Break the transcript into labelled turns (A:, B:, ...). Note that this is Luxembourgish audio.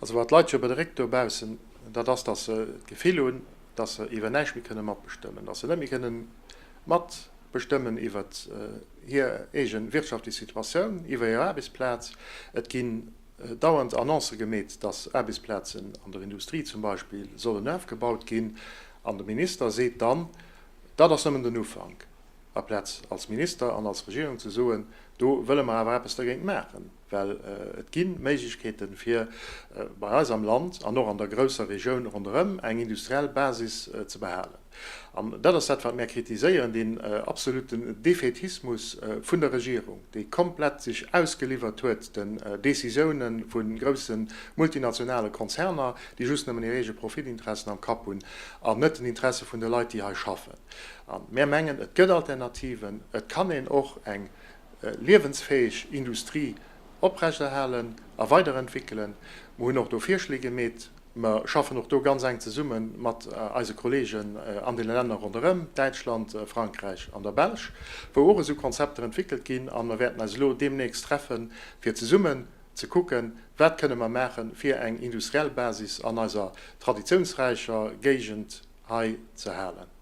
A: Also wat d'Leit jo bedréckt dobaussen, dat ass, datt se d'Gefill hunn, datt se iwwer näischt méi kënne matbestëmmen, datt se net méi kënne matbestëmmen iwwer hir eege wirtschaftlech Situatioun, iwwer hir Aarbechtsplaz. Et ginn dauernd Annoncë gemeet, datt Aarbechtsplazen an der Industrie zum Beispill sollen ofgebaut ginn, an de Minister seet dann, dat ass nëmmen den Ufank, aplaz als Minister an als Regierung ze soen, do wëlle mer awer eppes dergéint maachen. Well et gi Méiglechkeeten, fir bei eis am Land an och an der grousser Regioun ronderëm eng industriell Basis ze behalen. An dat ass dat, wat mär kritiséieren, deen absoluten Defaitismus vun der Regierung, déi komplett sech ausgeliwwert huet den Décisiounen vu grousse multinationale Konzerner, déi just nëmmen hir eege Profitinteressen am Kapp hunn an net den Interesse vun de Leit, déi hei schaffen. A mär mengen, et gëtt Alternativen. Et kann een och eng liewensfäeg Industrie oprechterhalen a weiderentwéckelen. Mer hunn och do Virschléi gemeet. Mer schaffen och do ganz enk zesumme mat eise Kollegen an deene Länner ronderëm, Däitschland, Frankräich an der Belsch, wou och esou Konzepter entwéckelt ginn. A mer wäerten eis elo deemnächst treffen, fir zesummen ze kucken, wat kënne mer maachen, fir eng industriell Basis an eiser traditiounsräicher Géigend hei ze halen.